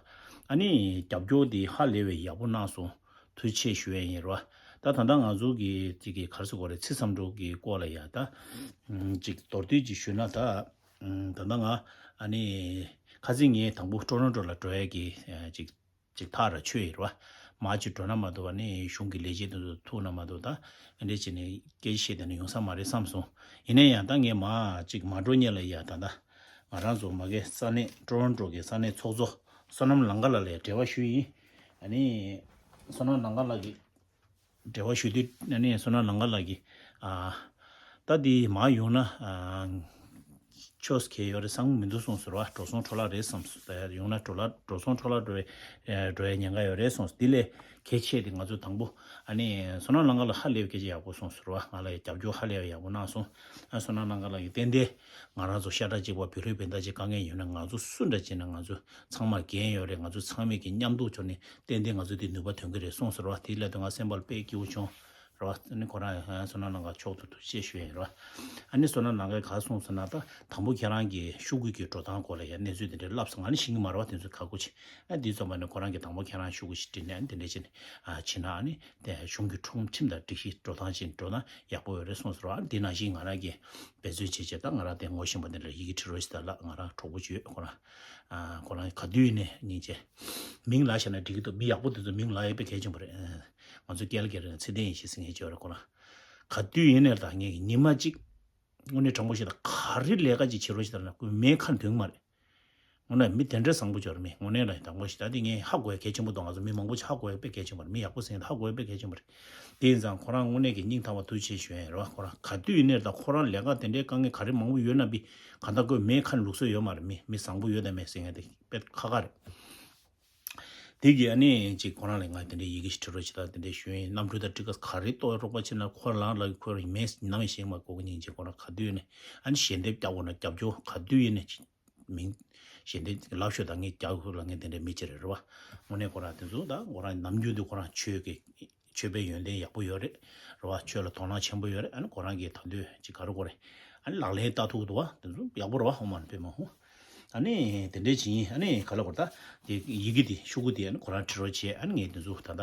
ཨ་ནི་རྒྱབ་སྐྱོར་འདི་ཧ་ལས་པའི་ཡག་པོ་གནང་སོང་། ཐུགས་རྗེ་ཆེ་ཞུ་ཡས་ཡིན་རོ། ད་ད་ལྟ་ང་ཚོ་གི་ཅིག་གི་ག་རེ་ཟེར་དགོས་རེད། ཚེས་སུམ་ཅུ་གི་སྐོར་ལ་ཡ་ད་ཅིག་མདོར་བསྡུས་ཅིག་ཞུས་ན་ད། ད་ལྟ་ང་ཨ་ནི་ཁ་སང་ངས་དང་པོ་ཊོ་རོན་ཊོ་ལ་འགྲོ་ཡས་ཀྱི་ཅིག་ཅིག་ཐག་ར་ཆོད་ཡིན་རོ། མར་ཅིག་འགྲོ་ན་མ་གཏོགས་ཨ་ནི་གཞུང་གི་ལས་བྱེད་དེ་ཚོ་ཐུག་ན་མ་གཏོགས་ད་འདི་འདྲས་བྱས་ནས་སྐད་ཆ་བཤད་བསྡད་ན་ཡོང་ས་མ་རེད་བསམ་སོང་། ཡིན་ན་ཡང་ད་ངས་མར་ཅིག་མ་འགྲོ་སྔོན་ལ་ཡ་ད་ལྟ་ང་རང་ཚོ་མ་གི་ས་གནས་ཊོ་རོན་ཊོ་གི་ས་གནས་ཚོགས་གཙོ་བསོད་ནམས་ལང་ཀ་ལགས་ལ་འབྲེལ་བ་ཞུས་ཡིན། ཨ་ནི་བསོད་ནམས་ལང་ཀ་ལགས་ཀྱིས་འབྲེལ་བ་ཞུ་དུས་ཨ་ནི་བསོད་ནམས་ལང་ཀ་ལགས་ཀྱིས་ཨ་ད་འདི་མར་ཡོང་ན་ཨ་ཆོས་གལ་ཡོད་རེད་བསམ་གྱི་མི་འདུག་གསུངས་སོང་ར། འགྲོ་སོང་འཕྲོ་བརླག་རེད་བསམ་སོང་། ད་ཡོང་ན་འགྲོ་བརླག་འགྲོ་སོང་འཕྲོ་བརླག་འགྲོ་བའི་འགྲོ་བའི་ཉེན་ཁ་ཡོད་རེད་གསུངས་སོང་། འདི་ལས་གལ་ཆེ་དེ་ང་ཚོ་དང་པོ་ཨ་ནི་བསོད་ནམས་ལང་ཀ་ལགས་ཧ་ལས་པའི་སྐད་ཆ་ཡག་པོ་གསུངས་སོང་ར། ང་ལ་རྒྱབ་སྐྱོར་ཧ་ལས་པའི་ཡག་པོ་གནང་སོང་། ཨ་བསོད་ནམས་ལང་ཀ་ལགས་ཀྱིས་ཏན་ཏན་ང་རང་ཚོ་ཤ་ཁྲག་གཅིག་པ་བོད་རིགས་སྤུན་ཟླ་ཅིག་དཀའ་ངལ་ཡོད་ན་ང་ཚོ་སུ་འདྲ་བྱས་ན་ང་ཚོ་ཚང་མར་འགན་ཡོད་རེད། ང་ཚོ་ཚང་མས་ཀྱི་མཉམ་དུ་བྱུང་ནས་ཏན་ཏན་ང་ཚོ་དེ་ནུས་པ་ཐོན་གྱི་རེད་གསུངས་སོང་ར། དེའི་སླད་དུ་ང་སེམས་པ་ལ་དཔེ་སྐྱིད་པོ་བྱུང་། རེད་བ། ཨ་ནི་ཁོ་རང་ཡང་བསོད་ནམས་ལང་ཀ་མཆོག་ཏུ་ཐུགས་རྗེ་ཆེ་ཞུ་ཡ་ཡིན་རེད་བ། ཨ་ནི་བསོད་ནམས་ལང་ཀས་ག་གསུངས་ཟེར་ན་ད་དང་པོ་ཁྱེད་རང་གི་ཤོག་གུ་གི་འགྲོ་སྟངས་སྐོར་ལ་ཡང་གནས་ཚུལ་དེ་འདྲ་ལབ་སོང་། ང་ནི་ཤེས་ཀྱི་མ་རེད་བ། དེ་ཚོ་ཁག་པོ་ཆེ། ཨ་འདི་ཚོ་མ་ནི་ཁོ་རང་གི་དང་པོ་ཁྱེད་རང་ཤོག་གུ་ཞིག་བྲིས་ནས་ཨ་ནི་དེ་འདྲ་བྱས་ནས་ཨ་བྱས་ན་ཨ་ནི་དེ་གཞུང་གི་ཁྲིམས་ཁྲིམས་དང་སྒྲིག་གཞི་འགྲོ་སྟངས་ཅིག་འགྲོ་ན་ཡག་པོ་ཡོད་རེད་གསུངས་ཟེར་བ། ཨ་འདི་ནང་བཞིན་ང་རང་གིས་འབད་བརྩོན་བྱས་བྱས་ད་ང་རང་དེ་ངོ་ཤེས་པ་འདི་ལ་ཡི་གེ་བྲིས་རོགས་ཞེས་ད་ལབ། ང་རང་གྲོགས་པོ་ཅིག་ཡོད། ཁོ་རང་ཨ་ཁོ་རང་ག་དུས་ཡིན་ནའི་སྙིང་རྗེ། མིང་ལབ་བཞག་ན་འགྲིག་གི་འདུག་མི་ཡག་པོ་དེ་ཚོ་མིང་ལབ་ཡས་དཔེ་གལ་ཆེན་པོ་རེད། ཨ། ང་ཚོ་ཀལ་གེ་རི་ནས་ཚེ་བརྟན་ཡེ་ཤེས་ཟེར་མཁན་ཅིག་ཡོད་རེད། ཁོ་རང་ག་དུས་ཡིན་ནའི་ད་ངས་ཉི་མ་གཅིག་དངོས་གནས་དྲང་པོ་ཞིག་དང་ག་རེ་ལས་ཀ་ཅིག་བྱེད་རོགས་ཞེས་ལབ་ན་ཁོས་མེད་ཁ་འདོན་གྱི་མ་རེད། དངོས་གནས་མི་དེ་འདྲའི་བཟང་པོ་ཅིག་ཡོད་རེད། མི་དངོས་གནས་ལ་དྲང་པོ་ཞིག་ད་དེ་ངས་ཧ་གོ་ཡ་གལ་ཆེན་པོ་འདུག་ང་ཚོ་མི་མང་པོ་ཅིག་ཧ་གོ་ཡ་དཔེ་གལ་ཆེན་པོ་རེད། མི་ཡག་པོ་ཟེར་མཁན་དེ་ཧ་གོ་ཡ་དཔེ་གལ་ཆེན་པོ་རེད། དེ་ཡིན་ཙང་ཁོ་རང་དངོས་གནས་ཀྱི་སྙིང་ཐག་པ་ཐུགས་རྗེ་ཆེ་ཞུ་ཡ་ཡིན་རེད་བ། ཁོ་རང་ག་དུས་ཡིན་ནའི་ད་ཁོ་རང་ལས་ཀ་དེ་འདྲའི་དཀའ་ངལ་ག་རེ་མང་པོ་ཡོད་ན་བི་གང་ལྟར་ཁོས་མེད་ཁ་ལུགས་སྲོལ་ཡོད་མ་རེད། མི་མི་བཟང་པོ་ཡོད་དམ་མེད་ཟེར་མཁན་དེ་དཔེ་ཁག་ཁག་རེད། དེ་གི་ཨ་ནི་ཅིག་ཁོ་རང་ལ་ང་དེ་འདྲའི་ཡི་གེ་ཞིག་བྲིས་རོགས་བྱེད་དང་དེ་འདྲའི་ཞུ་ཡིན། གནམ་གྲུ་དང་ཊི་ཀེ་ཊི་ག་རེ་གཏོང་རོགས་པ་བྱེད་ན་ཁོ་རང་ལ་ཁོ་རང་མེད་ནམ་ཡང་ཤེས་མ་དགོས་ཀྱི་སྙིང་རྗེ། ཁོ་རང་ག་དུས་ནས་ཨ་ནི་ཞལ་འདེབས་རྒྱག་དགོས་ན་རྒྱབ་སྐྱོར་ག་དུས་ཡིན་ནས་ཅིག་མིང་ཞལ་འདེབས་ལབ་ཤོག་དང་ངས་རྒྱག་དགོས་ལ། ངས་དེ་འདྲའི་མི་ཅིག་རེད་རེད་བ། དངོས་གནས་ཁོ་རང་དེ་ཚོ་ད་ཁོ་རང་ནམ་རྒྱུན་དུ་ཁོ་རང་ཆོས་ཀྱི་ཆོས་པའི་ཡོན་ཏན་ཡག་པོ་ཡོད་རེད། རེད་བ། ཆོས་ལ་དོ་སྣང་ཆེན་པོ་ཡོད་རེད། ཨ་ནི་ཁོ་རང་གིས་ད་དུང་ཅིག་ག་རེ་དགོས་རེད། ཨ་ནི་ལག་ལེན་བསྟར་ཐུབ་འདུག་བ། དེ་ཚོ་ཡག་པོ་རེད་བ། ཧོ་མ་ནི་པེ་མ་ཧོ། ཨ་ནི་དེ་འདྲའི་བྱེད་ཡིན། ཨ་ནི་ག་ལ་གོ་ད་དེ་ཡི་གེ་དེ་ཤོག་གུ་དེ་ཨ་ནི་ཁོ་རང་བྲིས་རོགས་བྱས། ཨ་ནི་ངས་དེ་ཚོ་ད་ལྟ་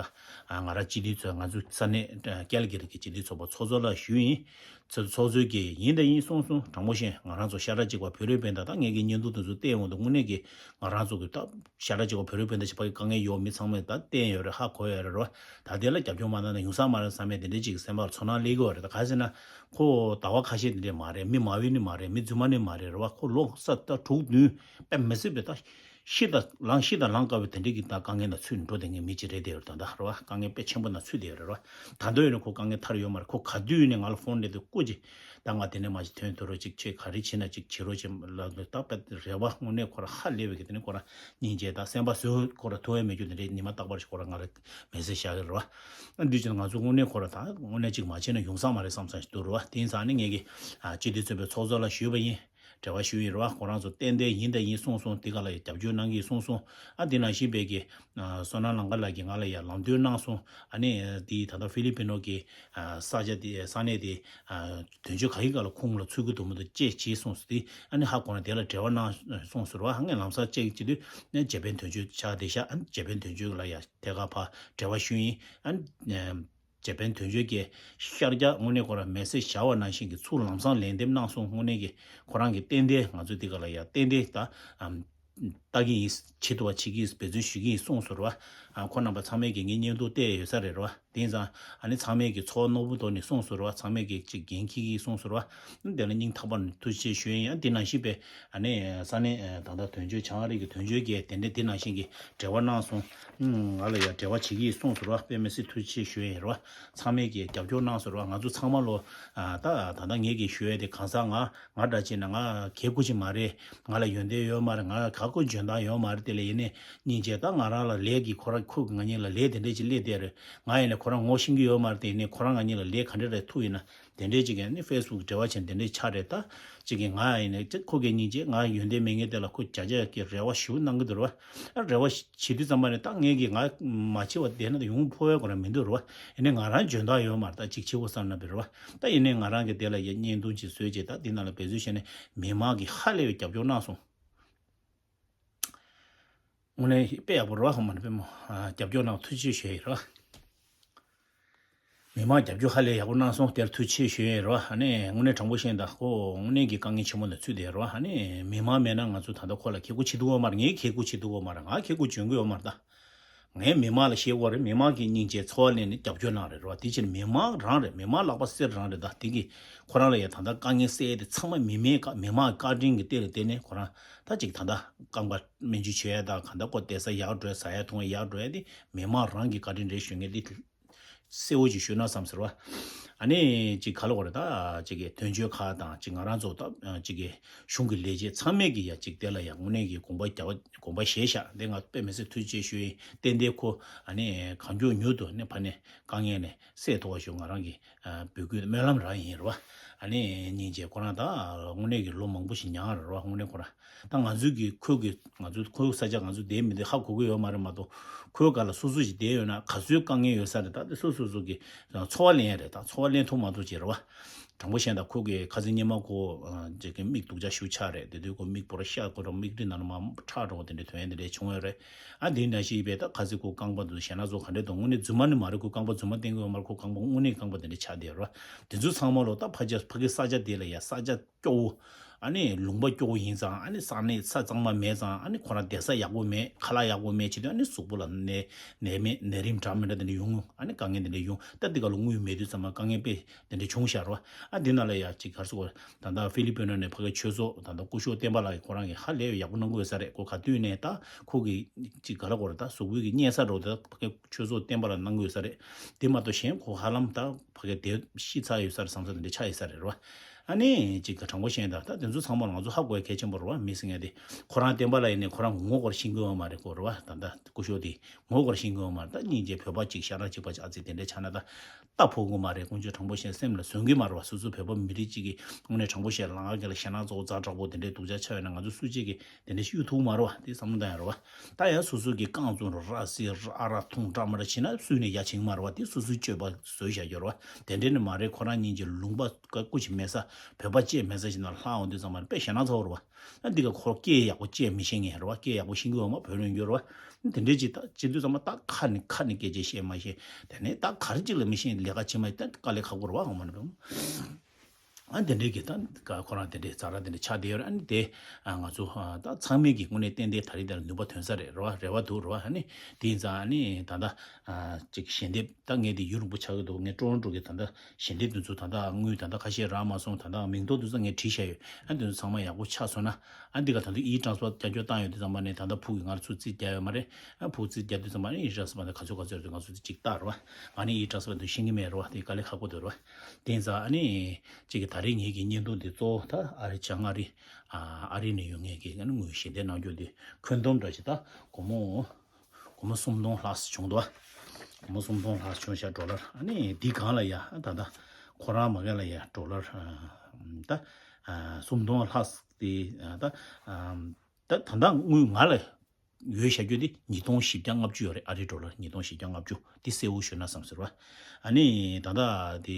ང་རང་སྤྱི་འཐུས་ཚོ་ང་ཚོ་ས་གནས་ཀལ་གེ་རི་གི་སྤྱི་འཐུས་ཚོགས་པ་ཚོགས་གཙོ་ལ་ཞུས་ཡིན། ཚོགས་གཙོས་ཀྱིས་ཡིན་དང་ཡིན་གསུངས་སོང་། དྲང་པོ་བཤད་ང་རང་ཚོ་ཤ་ཁྲག་གཅིག་པ་བོད་རིགས་སྤུན་ཟླ་ད་ངེད་ཀྱི་བརྙན་ཐུང་དེ་ཚོ་བལྟས་འོང་དུས་དངོས་གནས་ཀྱི་ང་རང་ཚོ་གི་ད་ཤ་ཁྲག་གཅིག་པ་བོད་རིགས་སྤུན་ཟླ་ཞིག་ཕ་གི་དཀའ་ངལ་ཡོད་མི་ཚང་མས་ད་བསྟན་ཡོད་རེད། ཧ་གོ་ཡོད་རེད་རོ། ད་དེ་ལ་རྒྱབ་སྐྱོར་མ་གནང་ན་ཡོང་ས་མ་རེད་བསམ་པའི་དེ་འདྲའི་ཅིག་སེམས་པར་ཚོར་སྣང་སླེབས་ཀྱི་ཡོད་རེད། ད་ག་ཟེར་ན་ཁོ་ཟླ་བ་ཁ་ཤས་དེ་འདྲས་མ་རེད། མི་མ་བི་ནི་མ་རེད། མི་རྫུན་མ་ནི་མ་རེད་རོ། ཁོ་ལོ་ས་ད་དྲུག་བདུན་དཔེ་མི་སྲིད་པའི་ད་ཤི་དང་ལངས་ཤི་དང་ལངས་དཀའ་བའི་དེ་འདྲའི་གི་ད་དཀའ་ངལ་ན་ཚུད་འགྲོ་བསྡད་མཁན་མི་ཅིག་རེད་དེ་ཡོད་རེད། ད་ད་རོ་དཀའ་ངལ་དཔེ་ཆེན་པོ་ན་ཚུད་བསྡད་ཡོད་རེད་རོ། ད་དུང་ཡོད་ན་ཁོ་དཀའ་ངལ་ཐར་ཡོད་མ་རེད། ཁོ་ག་དུས་ཡིན་ནའི་ང་ལ་ཕོན་སླེབས་དུས་སྐུ་མཁྱེན། ད་ང་དེ་ནས་མ་ཅིག་ཐོན་ཐུབ་རོགས་ཅིག་ཁྱེད་ག་རེ་བྱེད་ན་ཅིག་བྱེད་རོགས་བྱེད་ལབ་དུས་ད་དཔེ་རེ་བ་དངོས་གནས་ཁོ་ར་ཧ་ལས་པའི་གི་དེ་ནས་ཁོ་ར་སྙིང་རྗེ་དང་སེམས་པ་བཟོད་ཁོ་ར་ཐུབ་ཡ་མེད་རྒྱུ་དེ་འདྲའི་ཉི་མ་རྟག་པར་ཁོ་ར་ང་ལ་མེ་སེ་བཞག་གི་རེད་བ། ཨ་འདི་ཅིག་ང་ཚོ་དངོས་གནས་ཁོ་ར་ད་དངོས་གནས་ཅིག་མ་བྱས་ན་ཡོང་ས་མ་རེད་བསམ་བསམ་ཞིག་འདུག་རེད་བ། དེ་ཡིན་ཙང་ནི་ངེད་ཀྱི་ཨ་སྤྱི་འཐུས་ཚོགས་པའི་ཚོགས་གཙོ་ལ་ཞུས་པ་ཡིན། འབྲེལ་བ་ཞུས་ཡིན་རེད་བ། ཁོ་རང་ཚོ་ཏན་ཏན་ཡིན་དང་ཡིན་གསུངས་སོང་། དེ་ག་ལ་ཡ་རྒྱབ་སྐྱོར་གནང་གི་ཡིན་གསུངས་སོང་། ཨ་དེ་ནང་བཞིན་པའི་གི་བསོད་ནམས་ལམ་ཁ་ལགས་ཀྱིས་ང་ལ་ཡ་ལམ་སྟོན་གནང་སོང་། ཨ་ནི་དེ་ད་ལྟ་ཧྥི་ལི་པི་ནོ་གི་ས་ཆ་དེ་ས་གནས་དེ་དོན་གཅོད་ག་ཡིན་ག་ལ་ཁོང་ལ་ཚུད་ཀྱི་འདུག་མི་འདུག་ཅེས་བྱས་གསུངས་སོང་། དེ་ཨ་ནི་ཧ་གོ་ན་དེ་ལ་འབྲེལ་བ་གནང་གསུངས་སོང་རེད་བ། ངས་ལམ་སང་ཅེག་བྱེད་དུས་ནས་ཇེ་པན་དོན་གཅོད་ཆགས་བསྡད་ཤག་ཨ་ནི་ཇེ་པན་དོན་གཅོད་ལ་ཡ་ཐད་ཀར་ཕར་འབྲེལ་བ་ཞུས་ཡིན། ཨ་ནི་ཇེ་པན་དོན་གཅོད་ཀྱིས་ཤར་རྒྱག་དངོས་གནས་ཁོ་རང་མེ་སེ་ཇི་བཞག་པ་ནང་བཞིན་གྱི་ཚུར་ལམ་སང་ལན་འདེབས་གནང་སོང་། དངོས་གནས་ཀྱི་ཁོ་རང་གིས་ཏན་ཏན་ང་ཚོ་འདི་ག་ལ་ཡ་ཏན་ཏན་ད་ཨམ་ལྟ་གི་ཡིན། བྱེད་ཐུབ་པ་བྱེད་ཀྱི་ཡིན། འབད་བརྩོན་ཞུ་གི་ཡིན་གསུངས་སོང་རེད་བ། ཨ་ཁོ་རྣམ་པ་ཚང་མས་ཀྱི་ངའི་བརྙན་ཐུང་བལྟས་ཡོད་ས་རེད་རེད་བ། དེ་ཡིན་ཙང་ཨ་ནི་ཚང་མས་ཀྱི་ཚོར་རྣོ་པོ་ཐོག་ནས་གསུངས་སོང་རེད་བ། ཚང་མས་ཀྱི་ཅིག་འགན་འཁྱེར་གྱི་ཡིན་གསུངས་སོང་རེད་བ། དེ་ལ་སྙིང་ཐག་པ་ནས་ཐུགས་རྗེ་ཆེ་ཞུ་ཡིན། ཨ་དེ་ནང་བཞིན་པའི་ཨ་ནི་ས་གནས་ད་ལྟ་དོན་གཅོད་བྱང་རིགས་ཀྱི་དོན་གཅོད་ཀྱིས་དེ་འདྲའི་དེ་ནང་བཞིན་གྱི་འབྲེལ་བ་གནང་སོང་། ང་ལ་ཡང་འབྲེལ་བ་བྱེད་ཀྱི་ཡིན་གསུངས་སོང་རེད་བ། དཔེ་མི་སྲིད་ཐུགས་རྗེ་ཆེ་ཞུ་ཡིན་རེད་བ། ཚང་མས་ཀྱི་རྒྱབ་སྐྱོར་གནང་སོང་རེད་བ། ང་ཚོ་ཚང་མ་ལོ་ད་ད་ལྟ་ངས་ཀྱི་ཞུ་ཡ་དེ་གང་ཟག་ང་ང་འདྲ་བྱས་ན་ང་གལ་ཁུར་ཅིག་མ་རེད། ང་ལ་ཡོན་ཏན་ཡོད་མ་རེད། ང་ག་ཁོ་འཇོན་ཐང་ཡོད་མ་རེད། དེ་ལ་ཡིན་ནས་སྙིང་རྗེ་ད་ང་རང་ལ་ལས་ཀྱི་ཁོ་རང་ཁོ་ང་གཉིས་ལ་ལས་དེ་འདྲས་ཅིག་སླེབས་བསྡད་རེད། ང་ཡིན་ནས་ཁོ་རང་ངོ་ཤེས་ཀྱི་ཡོད་མ་རེད། དེ་ཡིན་ནས་ཁོ་རང་ང་གཉིས་ལ་ལས་ག་འདྲས་རེད་ཐུག་ཡིན་ན་དེ་འདྲས་ཅིག་ཡིན་ནས་ཕེ་སི་བུག་འབྲེལ་བ་བྱས་ནས་དེ་འདྲས་ཆགས་རེད། ད་ཅིག་གིས་ང་ཡིན་ནས་ཅིག་ཁོ་གའི་སྙིང་རྗེ་ང་ཡོན་ཏན་མེད་མཁན་དེ་ལ་ཁོ་བརྒྱ་ཆ་གི་རེ་བ་ཞུ་གནང་གི་འདུག་རེད་བ། རེ་བ་བྱེད་དུས་ཙམ་པ་ནས་ད་ངས་ཀྱིས་ང་མ་བྱེད་པ་བསྡད་ན་ད་ཡོང་ཕོད་པའི་སྐོར་མི་འདུག་རེད་བ། ཡིན་ནས་ང་རང་འཇོན་ཐང་ཡོད་མ་རེད། ད་ཅིག་བྱེད་དགོས་བསམ་ན་བེར་བ། ད་ཡིན་ནས་ང་རང་གི་དེ་ལ་ཡ་བརྙན་ཐུང་ཅིག་བཟོས་རྗེས་ད་འདི་ནང་ལ་འབད་བརྩོན་བྱས་ནས་མི་མང་གིས་ཧ་ལས་པའི་རྒྱབ་སྐྱོར་གནང་སོང་། དངོས་གནས་དཔེ་ཡག་པོ་རེད་བ། ཧ་མ་ནས་དཔེ་མོ་རྒྱབ་སྐྱོར་གནང་ཐུགས་རྗེ་ཆེ་ཞུ་ཡི་རེད་བ། མི་མང་རྒྱབ་སྐྱོར་ཧ་ལས་ཡག་པོ་གནང་སོང་། དེར་ཐུགས་རྗེ་ཆེ་ཞུ་ཡི་རེད་བ། ཨ་ནི་དངོས་གནས་དྲང་པོ་བཤད་ན་ད་ཁོ་དངོས་གནས་ཀྱི་དཀའ་ངལ་ཆེན་པོ་ནས་ཚུད་བསྡད་རེད་བ། ཨ་ནི་མི་མང་མེད་ན་ང་ཚོ་ད་ལྟ་ཁོ་ལ་ཁེ་ཁུར་བྱེད་ཐུབ་ཀྱི་ཡོད་མ་རེད། ངས་ཁེ་ཁུར་བྱེད་ཐུབ་ཀྱི་ཡོད་མ་རེད། ང་ཁེ་ཁུར་འཇོན་གྱི་ཡོད་མ་རེད་ད། ངས་མི་མང་ལ་བཤད་དགོས་རེད། མི་མང་གིས་སྙིང་རྗེ་ཚོར་བ་ལེན་ནས་རྒྱབ་སྐྱོར་གནང་རེད་རེད་བ། དེ་ཕྱིར་མི་མང་རང་རེད། མི་མང་ལག་པ་གསེར་རང་རེད། ད་དེ་གི་ཁོ་རང་ལ་ཡ་ད་ལྟ་དཀའ་ངལ་སེལ་ཡ་དེ་ཚང་མ་མི་མེད་ཀ་མི་མང་བཀའ་དྲིན་གྱི་སྟེང་ལ་བརྟེན་ནས་ཁོ་རང་ད་ཅིག་ད་ལྟ་རྐང་པ་སྨན་བཅོས་བྱེད་ཡ་དང་གང་ལྟར་ཁོ་བསྡད་ས་ཡག་འགྲོ་ཡ་ཟ་ཡ་འཐུང་ཡ་ཡག་འགྲོ་ཡ་དེ་མི་མང་རང་གི་བཀའ་དྲིན་རེད་ཞུ་ངེས་དེ་གསལ་བོ་ཅིག་ཞུས་ན་བསམ་ཟེར་བ། ཨ་ནི་ཅིག་ག་ལ་གོ་རེད། ད་ཅིག་གི་དོན་གཅོད་ཁག་དང་ཅིག་ང་རང་ཚོ་ད་ཅིག་གི་གཞུང་གི་ལས་བྱེད་ཚང་མས་ཀྱི་ཡ་ཅིག་དེ་ལ་ཡ་དངོས་གནས་ཀྱི་དགོངས་པ་རྒྱ་དགོངས་པ་བཞེས་ཤག་དེ་ང་དཔེ་མི་སྲིད་ཐུགས་རྗེ་ཆེ་ཞུ་ཡིན། ཏན་ཏན་ཁོ་ཨ་ནི་གང་མགྱོགས་མྱུར་དུ་ནི་ཕ་ནས་དཀའ་ངལ་ནས་སེལ་ཐུབ་པ་ཞུ་ང་རང་གི་འབོད་སྐུལ་སྨོན་ལམ་རང་ཡིན་རེད་བ། ཨ་ནི་སྙིང་རྗེ་ཁོ་རང་ད་དངོས་གནས་ཀྱི་ལོ་མང་པོ་ཞིག་མྱངས་རེད་བ། དངོས་གནས་ཁོ་རང་ད་ང་ཚོའི་གི་ཁོའི་གི་ང་ཚོའི་ཁོའི་ས་ཆ་ང་ཚོ་བསྡད་མི་འདི་ཧ་གོ་གི་ཡོད་མ་རེད་མ་གཏོགས་ཁོའི་སྒང་ལ་སོ་སོ་ཞིག་བསྡད་ཡོད་ན་ག་ཚོད་དཀའ་ངལ་ཡོད་ས་རེད། ད་དེ་སོ་སོ་སོ་གི་ཚོར་བ་ལེན་ཡ་རེད། ད་ཚོར་བ་ལེན་ཐུབ་མ་ཐུབ་ཅིག་རེད་བ། དྲང་པོ་བཤད་ན་ཁོ་གི་ཁ་སང་ཉི་མ་ཁོ་ཨ་ཅིག་གི་མིག་སྡུག་ཅག་ཤུགས་ཆག་རེད། དེ་དུས་ཁོ་མིག་པོ་ར་ཤ་ཁོ་ར་མིག་རིལ་ནང་ལ་མར་ཁྲག་འགྲོ་བ་དེ་འདྲའི་དོན་དེ་འདྲའི་བྱུང་ཡོད་རེད། ཨ་དེ་འདྲ་ཞིག་ཡིན་པས་ད་ཁ་སང་ཁོ་རྐང་པ་འདུག་ཞེད་སྣང་ཚོ་ག་འདྲས་འདུག་དངོས་གནས་རྫུན་མ་ནི་མ་རེད། ཁོ་རྐང་པ་རྫུན་མ་བསྟན་གི་ཡོད་མ་རེད། ཁོ་རྐང་པ་དངོས་གནས་རྐང་པ་དེ་འདྲ་ཆག་བསྡད་ཡོད་རེད་བ། དེ་ཚོ་ཚང་མ་ལོ་ད་ཕ་ཇ་ཕ་གི་ས་ཆ་དེ་ལ་ཡ་ས་ཆ་སྐྱོ་བོ། ཨ་ནི་ལུང་པ་སྐྱོ་བོ་ཡིན་ཙང་ཨ་ནི་ས་གནས་ས་གཙང་མ་མེད་ཙང་ཨ་ནི་ཁོ་རང་བསྡད་ས་ཡག་པོ་མེད། ཁ་ལག་ཡག་པོ་མེད་བྱེད་དུས་ཨ་ནི་གཟུགས་པོ་ལ་ནད་ནད་མེད་ནད་རིམས་འདྲ་མི་འདྲ་དེ་འདྲ་ཡོང་། ཨ་ནི་དཀའ་ངལ་དེ་འདྲ་ཡོང་། ད་འདི་ག་ལ་དངུལ་མེད་དུས་ཙམ་པ་དཀའ་ངལ་དཔེ་དེ་འདྲ་བྱུང་ཤག་རོ། ཨ་འདི་ནང་ལ་ཡ་ཅིག་གར་སོ་ད་ལྟ་ཧྥི་ལི་པིན་ནས་ཕ་གི་ཆོས་ཚོགས་ད་ལྟ་སྐུ་ཞབས་བསྟན་པ་ལགས་ཀྱིས་ཁོ་རང་གིས་ཧ་ལས་ཡག་པོ་གནང་གི་ཡོད་ས་རེད། ཁོ་ག་དུས་ནས་ད་ཁོ་གི་ཅིག་ག་ལ་གོ་རེད། ད་གཟུགས་པོའི་གི་གཉན་ས་འདྲ་བོ་ད་ཕ་གི་ཆོས་ཚོགས་བསྟན་པ་ལ་གནང་གི་ཡོད་ས་རེད། དེ་མ་གཏོགས་གཞན་ཁོ་ཧ་ལམ་ད་ཕ་གི་དེ་ཤི་ཚར་ཡོད་ས་རེད་བསམ་ས་དེ་འདྲ་ཆགས་ཡོད་ས་རེད་རོ། ཨ་ནི་ཅིག་ག་དྲང་པོ་བཤད་ན་ད་དེ་ཚོ་ཚང་མ་ང་ཚོ་ཧ་གོ་ཡ་གལ་ཆེན་པོ་རེད་བ། མི་སེང་ཡ་དེ་ཁོ་རང་བསྟན་པ་ལ་ཡིན་ནས་ཁོ་རང་ངོ་སྐོར་ཤེས་ཀྱི་ཡོད་མ་རེད་ཁོ་རེད་བ། ད་ད་སྐུ་ཞབས་དེ་ངོ་སྐོར་ཤེས་ཀྱི་ཡོད་མ་རེད། ད་སྙིང་རྗེ་བོད་པ་ཅིག་ཤ་ཁྲག་གཅིག་པ་ཅིག་ཨ་ཙི་དེ་འདྲ་ཆགས་ན་ད་ལྟ་ཕོག་གི་མ་རེད། ཀུན་སྤྱོད་དྲང་པོ་བཤད་སེམས་ལ་ཟོན་གི་མ་རེད་བ། སོ་སོ་བོད་པ་མི་རིགས་གཅིག་གི་དངོས་གནས་དྲང་པོ་བཤད་ལང་ཀ་གི་ལ་ཤ་ནག་ཚོ་ཛ་དྲག་པོ་དེ་འདྲའི་སྡུག་ཅག་ཆགས་ཡོད་ན་ང་ཚོ་སུ་གཅིག་གི་དེ་འདྲ་གཡུག་ཐུབ་མ་རེད་བ། དེ་བསམ་བློ་བཏང་ཡ་རེད་བ། ད་ཡང་སོ་སོ་གི་རྐང་བཙུགས་ར་སི་ར་ཨ་ར་འཐུང་འདྲ་མ་འདྲ་བྱེད་ན་སུས་ནས་ཡ་བྱེད་ཀྱི་མ་རེད་བ། དེ་སོ་སོའི་སྤྱོད་པ་བཟོས་བཞག་ཡོད་རེད་བ། དེ་འདྲས་ནི་མ་རེད། ཁོ་རང་གཉིས་ཀྱི་ལུང་པ་སྐུ་མཁྱེན་མེད་ས་བོད་པ་གཅིག་མེད་ས་ཞིག་ནང་ལྷག་འོང་དུས་ཙམ་པ་དཔེ་ཞེད་སྣང་ཚ་བོ་རེད་བ། ཨ་འདི་ག་ཁོ་སྐད་ཡག་པོ་བཤད་མི་ཤེས་མཁན་རེད་བ། སྐད་ཡག་པོ་ཤེས་ཀྱི་ཡོད་མ་བོད་ལུང་ཡོད་རེད་བ། དེ་འདྲས་ཅིག་ད་བྱེད་དུས་ཙམ་པ་ད་ཁ་ནས་ཁ་ནས་སྐད་ཆ་བཤད་མ་ཤེས། དེ་ནས་ད་ག་རེ་ཅིག་ལ་མི་ཤེས་ལས་ཀ་བྱེད་མ་ཡིན་ད་དཀའ་ལས་ཁག་པོ་རེད་བ། འོ་མ་ནི་བུ། ཨ་དེ་འདྲས་ཀྱི་ད་ཁོ་རང་དེ་འདྲས་ཛ་དྲག་དེ་འདྲས་ཆགས་བསྡད་ཡོད་རེད། ཨ་ནི་དེ་ང་ཚོ་ད་ཚང་མས་ཀྱི་དངོས་གནས་ཏན་ཏན་ད་རེས་དེ་ལ་ནུས་པ་ཐོན་ས་རེད་རེད་བ། རེ་བ་འདུག་རེད་བ། ཨ་ནི་དེ་ཡིན་ཙང་ཨ་ནི་ད་ལྟ་ཅིག་ཞལ་འདེབས་ད་ངས་དེ་ཡུན་རིང་པོ་ཆགས་ཀྱི་འདུག་ངས་ཀྲོ་རོན་ཀྲོ་གི་ད་ལྟ་ཞལ་འདེབས་དེ་ཚོ་ད་ལྟ་དངུལ་ད་ལྟ་ཁ་ཤས་རག་མ་སོང་། ད་ལྟ་མིང་ཐོ་དེ་ཚོ་ངས་བྲིས་བཞག་ཡོད། ཨ་དེ་ཚོ་ཚང་མ་ཡག་པོ་ཆགས་སོང་ན་ཨ་འདི་ག་ད་ལྟ་ཨི་ཊེ་རན་སི་ཕར་རྒྱབ་སྐྱོར་བཏང་ཡོད་དུས་ཙམ་པ་ནས་ད་ལྟ་ཕུག་གི་ང་ཚོ་རྩིས་རྒྱག་ཡོད་མ་རེད། ཨ་ཕུག་རྩིས་རྒྱག་དུས་ཙམ་པ་ནས་ཨི་ཊེ་རན་སི་ཕར་ད་ག་ཚོད་ག་ཚོད་རེད་ང་ཚོ་ཅིག་བལྟ་རེད་བ། ང་ནི་ཨི་ཊེ་རན་སི་ཕར་དུ་ཤེས་ཀྱི་མེད་རེད་བ། དེ་དཀའ་ལས་ཁག་པོ་འདུག་རེད་བ། དེ་ཡིན་ཙང་ཨ་ནི་ཅིག་གི་ད་རེས་ངེད་ཀྱི་བརྙན་ཐུང་འདི་གཙོ་བོ་ད་ཨ་རི་བྱང་ཨ་རི་ཨ་རི་ནས་ཡོང་མཁན་གྱི་ཨ་ནི་དངུལ་ཞལ་འདེབས་གནང་རྒྱུ་འདི་འཁོན་འདོམས་འདྲ་ཞིག་ད་སྒོར་མོ་སྒོར་མོ་སུམ་སྟོང་ལྷག་ཙམ་བྱུང་འདུག་སྒོར་མོ་སུམ་སྟོང་ལྷག་ཙམ་བྱུང་ཤག་ཌོ་ལར། ཨ་ནི་འདི་སྒང་ལ་ཡ་ད་ལྟ་ཁོ་རང་མ་གི་ལ་ཡ་ཌོ་ལར་ ད་སུམ་སྟོང་ལྷག་དེ་ད་ད་ད་ལྟ་དངུལ་ང་ལ་ཡོད་བཞག་རྒྱུ་དེ་ཉིས་སྟོང་བཞི་བརྒྱ་ལྔ་བཅུ་ཡོད་རེད། ཨ་རིའི་ཌོ་ལར་ཉིས་སྟོང་བཞི་བརྒྱ་ལྔ་བཅུ་དེ་གསལ་བོ་ཞུས་ན་བསམ་ཟེར་བ། ཨ་ནི་ད་ལྟ་དེ་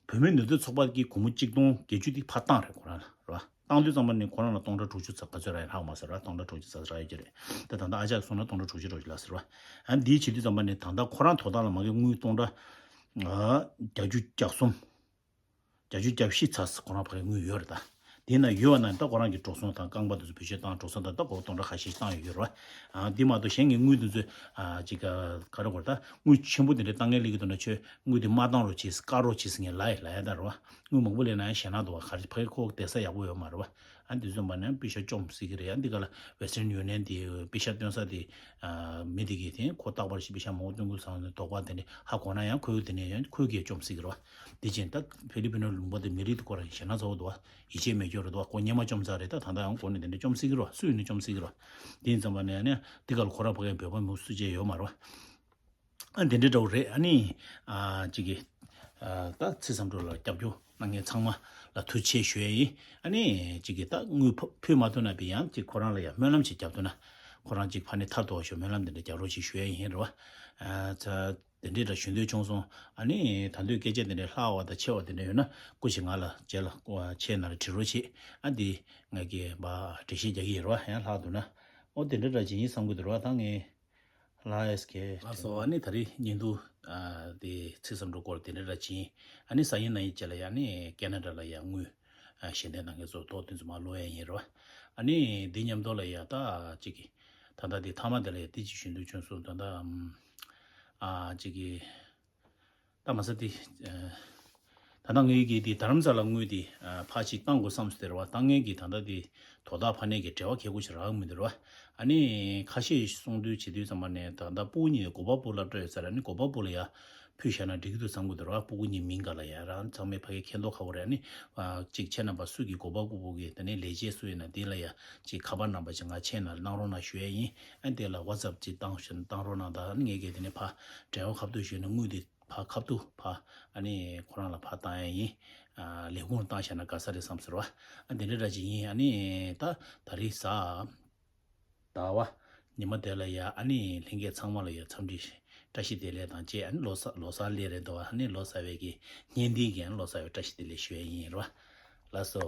བུད་མེད་ནུས་སྟོབས་ཚོགས་པ་གི་སྒོར་མོ་གཅིག་སྟོང་བརྒྱད་ཅུ་དེ་ཕར་བཏང་རེད་ཁོ་རང་ལ་རེད་བ། བཏང་དུས་ཙམ་པ་ནས་ཁོ་རང་ལ་སྟོང་ཕྲག་དྲུག་ཅུ་ཙམ་ག་ཚོད་རག་ཡིན་ཧ་གོ་མ་སོང་ར། སྟོང་ཕྲག་དྲུག་ཅུ་ཙམ་རག་ཡོད་ཀྱི་རེད། ད་ད་ལྟ་ཨ་ཅག་གིས་གསུངས་ན་སྟོང་ཕྲག་དྲུག་ཅུ་རེད་ལ་ཟེར་བ། ཨ་འདི་བྱེད་དུས་ཙམ་པ་ནས་ད་ལྟ་ཁོ་རང་དོ་བདག་ལ་མ་གི་དངུལ་སྟོང་ཕྲག་བརྒྱད་ཅུ་གྱ་གསུམ། བརྒྱད་ཅུ་གྱ་བཞི་ཚར་ཁོ་རང་ཕ་གི་དངུལ་ཡོད་རེད་ད། དེ་ན་ཡོད་པ་ན་ད་ཁོ་རང་གི་འགྲོ་སོང་དང་རྐང་པ་དེ་ཚོ་བེད་སྤྱོད་བཏང་འགྲོ་སོང་དང་ད་སྒོར་སྟོང་ཕྲག་ཁ་ཤས་བཏང་ཡོད་ཡོད་རེད་བ། ཨ་འདི་མ་གཏོགས་གཞན་གྱི་དངུལ་དེ་ཚོ་ཨ་ཅིག་ག་ག་རེ་གོ་ད་དངུལ་ཆེན་པོ་དེ་འདྲ་བཏང་མཁན་སླེབས་ཀྱི་འདུག་ན་ཁྱོད་དངུལ་དེ་མ་བཏང་རོགས་བྱེད་བཀག་རོགས་བྱེད་ཟེར་མཁན་ལབ་ཡ་ལབ་ཡ་ད་རེད་བ། དངུལ་མང་པོ་སླེབས་ན་ཡང་ཞེད་སྣང་འདུག་བ། ག་རེ་ཕ་གི་ཁོ་བསྡད་ས་ཡག་པོ་ཡོད་མ་རེད་བ། ཨ་འདི་ཚོ་མ་ནས་པེ་ཤ་བཅོམ་སྲིད་ཀྱི་རེད། ཨ་འདི་ག་ལ་Western Union་དེ་པེ་ཤ་སྟོན་ས་དེ་ཨ་མི་དེ་གིས་དེ་ཁོ་རྟག་པར་ཞིག་པེ་ཤ་མང་པོ་སྟོན་དགོས་བསམ་ནས་དོགས་པ་དེ་འདྲ་ཧ་གོ་ན་ཡང་ཁོས་དེ་ནས་ཡང་ཁོས་གིས་བཅོམ་སྲིད་ཀྱི་རེད་བ། དེ་བཞིན་ད་ཕི་ལི་པི་ནོ་ལུང་པ་དེ་མི་རིགས་དེ་ཁོ་རང་ཞེད་སྣང་ཚ་པོ་འདུག་བ། ཡིད་ཆེས་མེད་སྐྱོ་རེད་འདུག་བ། ཁོ་སྔོན་མ་བཅོམ་ཚར་རེད། ད་ད་ལྟ་ཡང་ཁོ་ནས་དེ་འདྲ་བཅོམ་སྲིད་ཀྱི་རེད་བ། སུ་ཡིན་ནའི་བཅོམ་སྲིད་ཀྱི་རེད་བ། དེ་ཡིན་ཙམ་པ་ནས་ནས་འདི་ག་ལ་ཁོ་རང་ཕ་གིའི་འབོད་པ་མི་སུ་བྱས་ཡོད་མ་རེད་བ། ཨ་འདི་འདྲ་འདྲ་བོ་རེད། ཨ་ནི་ཨ་ཅིག་གི་ཨ་ད་ཚེ་བསམ་གྲུབ་ལ་རྒྱབ་སྐྱོར་གནང་མཁན་ཚང་མ་ལ་ཐུགས་རྗེ་ཆེ་ཞུ་ཡ་ཡིན། ཨ་ནི་ཅིག་གི་ད་དངུལ་ཕ་ཕུལ་མ་ཐུབ་ན་པའི་ཡང་ཅིག་ཁོ་རང་ལ་ཡང་སྨོན་ལམ་ཅིག་རྒྱབ་ཐུབ་ན་ཁོ་རང་ཅིག་ཕ་ནས་ཐར་ཐུབ་པ་ཞུ་སྨོན་ལམ་དེ་འདྲ་རྒྱག་རོགས་ཅིག་ཞུ་ཡ་ཡིན་རེད་བ། ཨ་ཚ་དེ་འདྲའི་འདྲ་ཞུ་འདོད་བྱུང་སོང་། ཨ་ནི་ད་དུང་སྐད་ཆ་དེ་འདྲའི་ལྷག་པ་དང་ཆེ་བ་དེ་འདྲ་ཡོད་ན་སྐུ་མཁྱེན་ང་ལ་རྗེས་ལ་ཆད་ན་ལ་དྲི་རོགས་བྱེད། ཨ་འདི་ང་གིས་འབའ་འགྲེལ་བཤད་རྒྱག་གི་ཡིན་རེད་བ། ཡང་ལྷག་འདུག་ན་ཨོ་དེ་འདྲ་འདྲ་ཅིག་ཡིན་བསམ་གི་འདུག་རེད་བ། ད་ངས་ལྷག་ཨེས་ཀེ་ལགས་སོ། ཨ་ནི་ད་རེས་བརྙན་ཐུང་ཨ་དེ་ཚེ་བསམ་གྲུབ་སྐོར་དེ་འདྲ་འདྲ་ཅིག་ཡིན། ཨ་ནི་སང་ཉིན་གནངས་ཉིན་བཅས་ལ་ཡང་ནི་ཀེ་ན་ཌ་ལ་ཡང་དངུལ་ཨ་ཞལ་འདེབས་གནང་མཁན་ཚོ་ཐོག་དེ་ཚོ་མར་ཀློག་ཡ་ཡིན་རེད་བ། ཨ་ནི་འདི་མཉམ་དུ་ལ་ཡ་ད་ཅིག་གི་ད་ལྟ་འདི་མཐའ་མ་དེ་ལ་ཡ་འདི་ཅིག་ཞུ་འདོད་བྱུང་སོང་། ད་ལྟ་ཨམ་ཨ་ཅིག་གི་ད་མ་ཟད་དེ་ཨ་ད་ལྟ་ངའི་གི་དེ་རྡ་རམ་ས་ལ་དངུལ་དེ་ཨ་ཕར་ཅིག་བཏང་དགོས་བསམ་སོང་དེ་རེད་བ། བཏང་མཁན་གི་ད་ལྟ་དེ་དོ་བདག་ཕ་ནས་གི་འབྲེལ་བ་ཁེ་གོ་ཞིག་རག་མི་འདུག་རེད་བ། ཨ་ནི་ཁ་ཤས་གསུང་དུས་བྱེད་དུས་ཙམ་པ་ནས་ད་ལྟ་སྤུ་གུ་གཉིས་གོ་པལ་པུར་སློབ་གྲྭ་ཡོད་ས་རེད། ཨ་ནི་གོ་པལ་པུར་ལ་ཡ་ཕུལ་བཞག་ན་འགྲིག་གི་འདུག་བསམ་གི་འདུག་ར། སྤུ་གུ་གཉིས་མིང་ག་ལ་ཡ་རང་ཚང་མས་ཕ་གི་མཁྱེན་རྟོགས་ཁག་པོ་རེད། ཨ་ནི་ཨ་གཅིག་ཁྱེད་རྣམ་པ་སུ་གི་གོ་པལ་སྤུ་གུ་གི་དེ་ནས་ལས་བྱེད་སུ་ཡིན་ན་དེ་ལ་ཡ་གཅིག་ཁ་པར་ནམ་བར་ཅིག་ང་ཆད་ན་གནང་རོགས་གནང་ཞུ་ཡ་ཡིན། ཨ་དེ་ལ་ཝ་ཙབ་ཅིག་བཏང་བཞག་ན་བཏང་རོགས་གནང་དང་། ཨ་ནི་ངས་གི་དེ་ནས་ཕ་འབྲེལ་བ་ཁ་ཐུག་ཞུས་ན་དངུལ་དེ་ཕ་ཁ་ཐུག་ཕ་ཨ་ནི་ཁོ་རང་ལ་ཕ་བཏང་ཡ་ཡིན། ཨ་ལས་ཁུངས་བཏང་བཞག་ན་དགའ་ས་རེད་བསམ་ཟེར་བ། ཨ་དེ་འདྲ་འདྲ་ཅིག་ཡིན། ཨ་ནི་ད་ད་རེས་གཟའ་ཟླ་བ་ཉི་མ་དེ་ལ་ཡ་ཨ་ནི་ལྷན་རྒྱས་ཚང་མ་ལ་ཡ་འཚམས་འདྲི་བཀྲ་ཤིས་བདེ་ལེགས་དང་བཅས། ཨ་ནི་ལོ་གསར་ལོ་གསར་སླེབས་རེད་འདུག་ཨ་ནི་ལོ་གསར་བའི་གི་བརྙན་འདི་གི་ཨ་ནི་ལོ་གསར་བའི་བཀྲ་ཤིས་བདེ་ལེགས་ཞུ་ཡ་ཡིན་རེད་བ། ལགས་སོ།